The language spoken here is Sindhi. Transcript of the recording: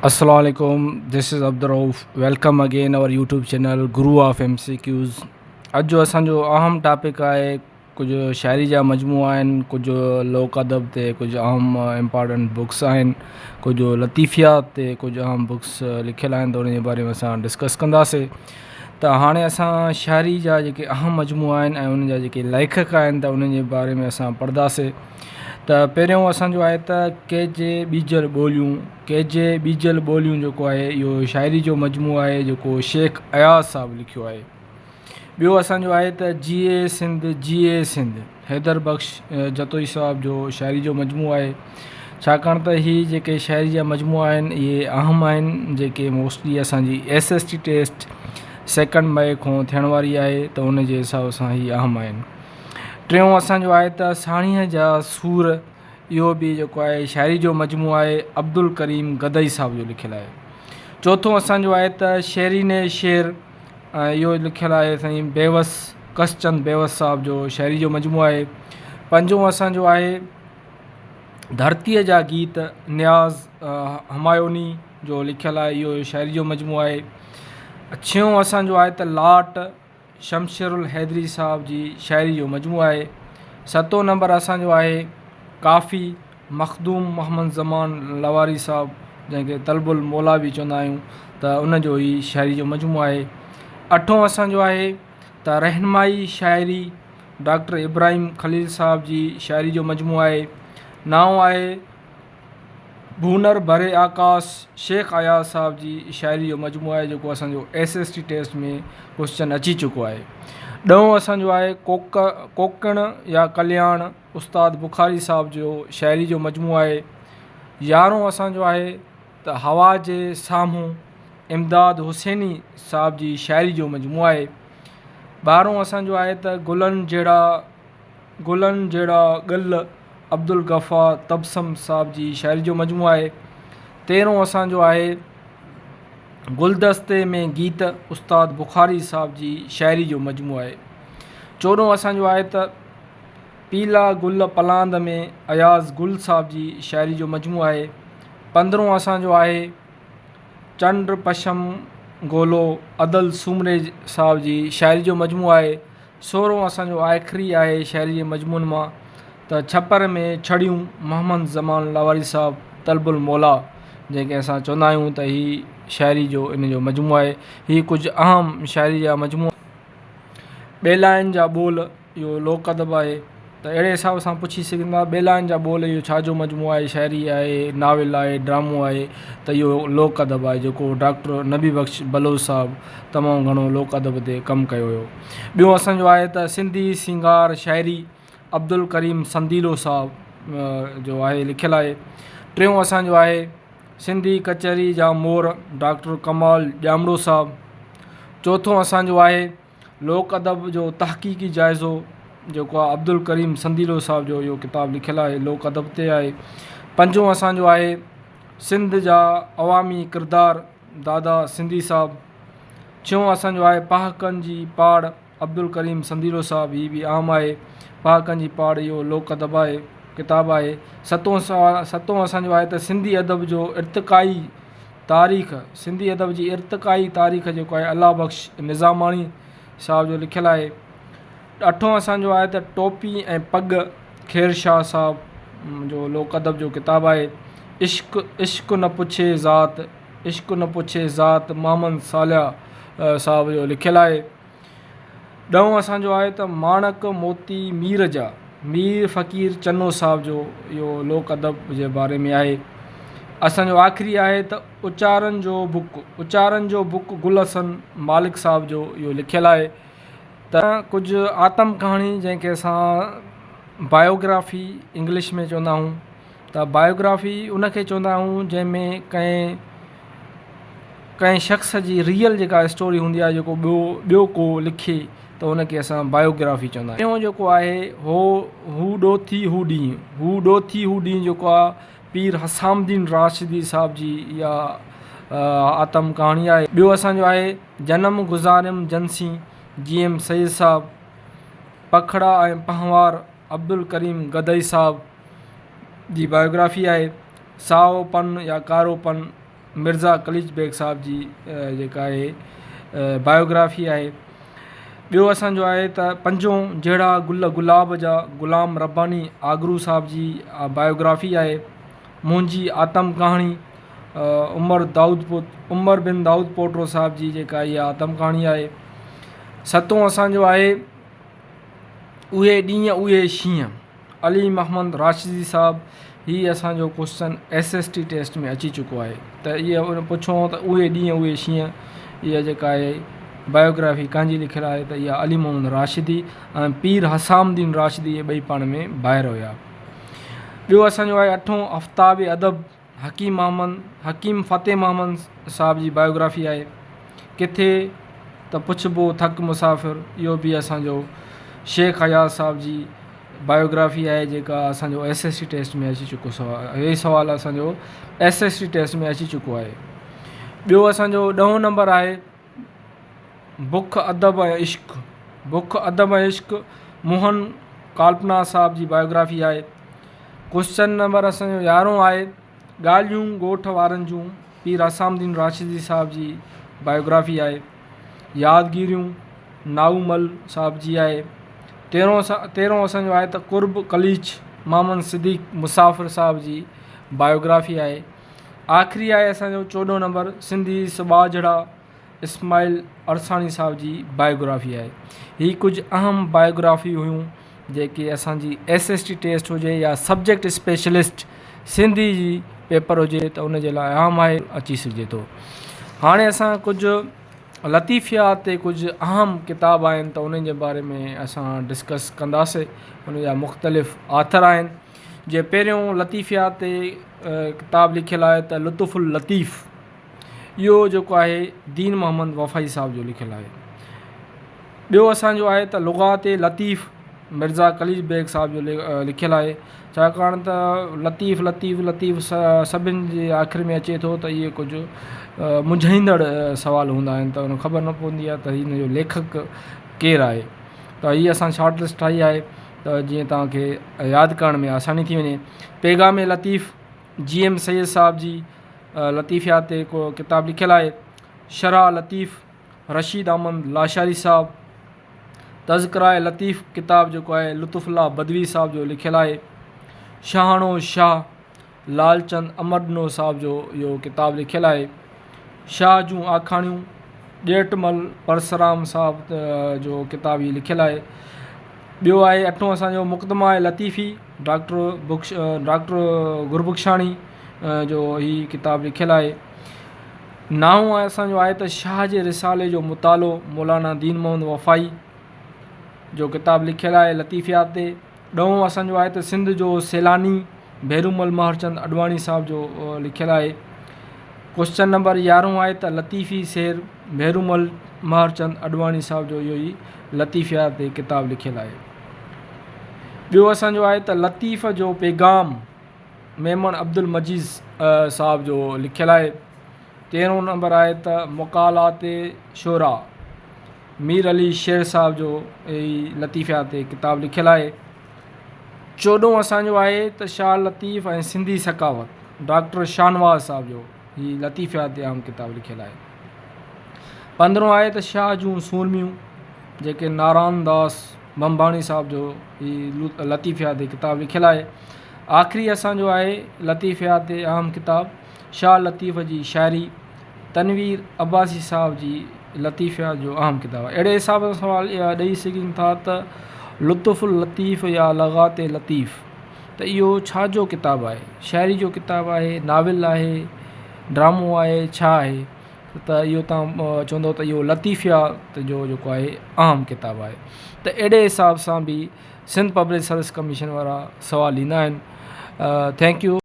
السلام عليڪم this is Abdul Rauf welcome again our YouTube channel Guru of M C Qs اڄ جو اسان جو اهم ٽاپڪ آهي ڪجهه شاعري جا مجموعا آهن ڪجهه لوڪ ادب تي ڪجهه اهم امپارٽنٽ بڪس آهن ڪجهه لطيفيات تي ڪجهه اهم بڪس لکيل آهن ته ان جي باري ۾ اسان ڊسڪس ڪنداسي ته هاڻي اسان شاعري جا جيڪي اهم مجموعا آهن ۽ انهن جا جيڪي ليکڪ آهن ته انهن جي باري ۾ اسان پڙهنداسي ته پهريون اسان جو آهي ته ڪي جي ٻيجل ٻوليون ڪي جي ٻيجل ٻوليون جيڪو آهي اهو شاعري جو مجموعو آهي جيڪو شيخ اياز صاحب لکيو آهي ٻيو اسان جو آهي ته جيئي سنڌ جيئي سنڌ حيدر بخش جتوئي صاحب جو شاعري جو مجموعو آهي ڇاڪاڻ ته هي جيڪي شاعري جا مجموعا آهن اهي اهم آهن جيڪي موسٽلي اسان جي S S T test second May کان ٿيڻ واري آهي ته ان جي حساب سان هي اهم آهن ٽيون اسان جو آهي ته ساڻيهه جا سور اهو به جيڪو آهي شاعري جو مجموعو آهي عبدالڪريم گدئي صاحب جو لکيل آهي چوٿون اسان جو آهي ته شيرين شير اهو لکيل آهي سائين بيوس ڪشچند بيوس صاحب جو شاعري جو مجموعو آهي پنجون اسان جو آهي ڌرتيء جا گيت نياز همايوني جو لکيل آهي اهو شاعري جو مجموعو آهي ڇهون اسان جو آهي ته لاٽ شمشيرالحيدري صاحب جي شاعري جو مجموعو آهي. ستون نمبر اسان جو آهي ڪافي مخدوم محمد زمان لواري صاحب جنهن کي طلب الموليٰ به چوندا آهيون ته ان جو هي شاعري جو مجموعو آهي. اٺون اسان جو آهي ته رهنمائي شاعري ڊاڪٽر ابراهيم خليل صاحب جي شاعري جو مجموعو آهي. نائون آهي ڀونر ڀري آڪاس شيخ اياز صاحب جي شاعري جو مجموعو آهي جيڪو اسان جو S S T test ۾ question اچي چڪو آهي. ڏهون اسان جو آهي ڪوڪ ڪوڪڻ يا ڪلياڻ استاد بخاري صاحب جو شاعري جو مجموعو آهي. يارهون اسان جو آهي ته هوا جي سامهون امداد حسيني صاحب جي شاعري جو مجموعو آهي. ٻارهون اسان جو آهي ته گلن جهڙا گلن جهڙا گل عبدالغفار تبسم صاحب جي شاعري جو مجموعو آهي. تيرهون اسان جو آهي گلدستي ۾ گيت استاد بخاري صاحب جي شاعري جو مجموعو آهي. چوڏهون اسان جو آهي ته پيلا گل پلاند ۾ اياز گل صاحب جي شاعري جو مجموعو آهي. پندرهون اسان جو آهي چنڊ پشم گولو ادل سومري صاحب جي شاعري جو مجموعو آهي. سورهون اسان جو آخري آهي شاعري جي مضمون مان ته ڇپر ۾ ڇڙيون محمد زمان لواري صاحب طلب الموليٰ جنهن کي اسان چوندا آهيون ته هي شاعري جو ان جو مجموعو آهي هي ڪجهه اهم شاعري جا مجموعا ٻيلاين جا ٻول اهو لوڪ ادب آهي ته اهڙي حساب سان پڇي سگهندا ٻيلاين جا ٻول اهو ڇا جو مجموعو آهي شاعري آهي ناول آهي ڊرامو آهي ته اهو لوڪ ادب آهي جيڪو ڊاڪٽر نبي بخش بلوچ صاحب تمام گهڻو لوڪ ادب تي ڪم ڪيو هيو ٻيو اسان جو آهي ته سنڌي سينگار شاعري عبدالڪريم سنديلو صاحب جو آهي لکيل آهي ٽيون اسان جو آهي سنڌي ڪچهري جا مور ڊاڪٽر ڪمال ڄامڙو صاحب چوٿون اسان جو آهي لوڪ ادب جو تحقيقي جائزو جيڪو آهي عبدالڪريم سنديلو صاحب جو اهو ڪتاب لکيل آهي لوڪ ادب تي آهي پنجون اسان جو آهي سنڌ جا عوامي ڪردار دادا سنڌي صاحب ڇهون اسان جو آهي پهاڪن جي پاڙ عبدالڪريم سنديلو صاحب هي به عام آهي پهاڪن جي پاڙ اهو لوڪ ادب آهي ڪتاب آهي ستون ستون اسان جو آهي ته سنڌي ادب جو ارتقائي تاريخ، سنڌي ادب جي ارتقائي تاريخ جيڪو آهي الله بخش نظاماڻي صاحب جو لکيل آهي. اٺون اسان جو آهي ته ٽوپي ۽ پڳ خير شاهه صاحب جو لوڪ ادب جو ڪتاب آهي. عشق عشق نه پڇي ذات عشق نه پڇي ذات محمد صالح صاحب جو لکيل آهي. ڏهون اسان جو آهي ته ماڻڪ موتي مير جا، مير فقير چنو صاحب جو اهو لوڪ ادب جي باري ۾ آهي. اسان جو آخري آهي ته اچارن جو بڪ، اچارن جو بڪ گل حسن مالڪ صاحب جو اهو لکيل آهي ته ڪجهه آتم ڪهاڻي جنهن کي اسان بايوگرافي انگلش ۾ چوندا آهيون ته بايوگرافي ان کي چوندا آهيون جنهن ۾ ڪنهن ڪنهن شخص جي ريئل جيڪا اسٽوري هوندي آهي جيڪو ٻيو ٻيو ڪو لکي ته ان کي اسان بايوگرافي چوندا آهيون ٽيون جيڪو آهي هو هو ڏوٿي هو ڏينهن هو ڏوٿي هو ڏينهن جيڪو آهي پير حسام الدين راشدي صاحب جي اها آتم ڪهاڻي آهي ٻيو اسانجو آهي جنم گذاريم جنسين جي ايم سيد صاحب پکڙا ۽ پهنوار عبدالڪريم گدئي صاحب جي بايوگرافي آهي. سائو پن يا ڪارو پن مرزا قليچ بيگ صاحب جي جيڪا آهي بايوگرافي آهي. ٻيو اسان جو آهي ته پنجون جهڙا گل گلاب جا غلام رباني آگرو صاحب جي بايوگرافي آهي. منهنجي آتم ڪهاڻي عمر دائود پوٽ عمر بن دائود پوٽو صاحب جي جيڪا اها آتم ڪهاڻي آهي. ستون اسان جو آهي اهي ڏينهن اهي شينهن علي محمد راشدي صاحب هي اسان جو question S S T test ۾ اچي چڪو آهي ته اهو پڇو ته اهي ڏينهن اهي شينهن اها جيڪا آهي بايوگرافي ڪنهن جي لکيل آهي ته اها علي محمد راشدي ۽ پير حسام الدين راشدي اهي ٻئي پاڻ ۾ ڀائر هيا. ٻيو اسان جو آهي اٺون آفتاب ادب حڪيم محمد حڪيم فتح محمد صاحب جي بايوگرافي آهي ڪٿي ته پڇبو ٿڪ مسافر اهو به اسان جو شيخ اياز صاحب جي بايوگرافي آهي جيڪا اسان جو ايس ايس سي ٽيسٽ ۾ اچي چڪو سوال هي سوال اسان جو ايس ايس سي ٽيسٽ ۾ اچي چڪو آهي ٻيو اسان جو ڏهون نمبر آهي بک ادب ۽ عشق بک ادب ۽ عشق موهن ڪالپنا صاحب جي بايوگرافي آهي ڪوشچن نمبر اسان جو يارهون آهي ڳالهيون ڳوٺ وارن جون پير حسام الدين راشدي صاحب جي بايوگرافي آهي يادگيريون نائو مل صاحب جي آهي تيرهون تيرهون اسان جو آهي ته قرب قليچ محمد صديق مسافر صاحب جي بايوگرافي آهي آخري آهي اسان جو چوڏهون نمبر سنڌي سٻاجهڙا اسماعيل عرساڻي صاحب جي بايوگرافي آهي. هي ڪجهه اهم بايوگرافي هيون جيڪي اسان جي ايس ايس ٽي ٽيسٽ هجي يا سبجيڪٽ اسپيشلسٽ سنڌي جي پيپر هجي ته ان جي لاء اهم آهي اچي سگهجي ٿو. هاڻي اسان ڪجهه لطيفيات تي ڪجهه اهم ڪتاب آهن ته انهن جي باري ۾ اسان ڊسڪس ڪنداسي ان جا مختلف آٿر آهن جي پهريون لطيفيات تي ڪتاب لکيل آهي ته لطف اللطيف اهو جيڪو آهي دين محمد وفائي صاحب جو لکيل آهي. ٻيو اسان جو آهي ته لغات لطيف مرزا قليچ بيگ صاحب جو لکيل آهي ڇاڪاڻ ته لطيف لطيف لطيف سڀن جي آخر ۾ اچي ٿو ته اهي ڪجهه منجهائيندڙ سوال هوندا آهن ته ان خبر نه پوندي آهي ته هن جو ليکڪ ڪير آهي ته هي اسان شارٽ لسٽ ٺاهي آهي ته جيئن توهان کي ياد ڪرڻ ۾ آساني ٿي وڃي پيغام لطيف جي ايم سيد صاحب جي لطيفيات تي هڪ ڪتاب لکيل آهي، شرح لطيف رشيد احمد لاشاري صاحب، تذڪره لطيف ڪتاب جيڪو آهي لطف الله بدوي صاحب جو لکيل آهي، شاهاڻو شاهه لالچند امرڏنو صاحب جو اهو ڪتاب لکيل آهي، شاهه جون آکاڻيون ڄيٺمل پرسرام صاحب جو ڪتاب هي لکيل آهي. ٻيو آهي اٺون اسان جو مقدمه لطيفي ڊاڪٽر بخش ڊاڪٽر گربخشاڻي جو هي ڪتاب لکيل آهي. نائون اسان جو آهي ته شاهه جي رسالي جو مطالعو مولانا دين محمد وفائي جو ڪتاب لکيل آهي لطيفيات تي. ڏهون اسان جو آهي ته سنڌ جو سيلاني ڀيرومل مهرچند اڏواڻي صاحب جو لکيل آهي. ڪوشچن نمبر يارهون آهي ته لطيفي سير ڀيرومل مهرچند اڏواڻي صاحب جو اهو ئي لطيفيات تي ڪتاب لکيل آهي. ٻيو اسان جو آهي ته لطيف جو پيغام ميمڻ عبدالمجيد صاحب جو لکيل آهي. تيرهون نمبر آهي ته مقالات شعراء مير علي شير صاحب جو هي لطيفيات تي ڪتاب لکيل آهي. چوڏهون اسان جو آهي ته شاهه لطيف ۽ سنڌي ثقافت ڊاڪٽر شاهنواز صاحب جو هي لطيفيات تي اهم ڪتاب لکيل آهي. پندرهون آهي ته شاهه جون سورميون جيڪي ناران داس ڀمڀاڻي صاحب جو هي لطيفيات تي ڪتاب لکيل آهي. آخري اسان جو آهي لطيفيات تي اهم ڪتاب شاهه لطيف جي شاعري تنوير عباسي صاحب جي لطيفيات جو اهم ڪتاب آهي. اهڙي حساب سان سوال اها ڏئي سگهن ٿا ته لطف اللطيف يا لغات لطيف ته اهو ڇا جو ڪتاب آهي؟ شاعري جو ڪتاب آهي، ناول آهي، ڊرامو آهي، ڇا آهي؟ ته اهو توهان چوندو ته اهو لطيفيات جو جيڪو آهي اهم ڪتاب آهي ته اهڙي حساب سان به سنڌ پبلڪ سروس ڪميشن وارا سوال ڏيندا آهن. Thank you.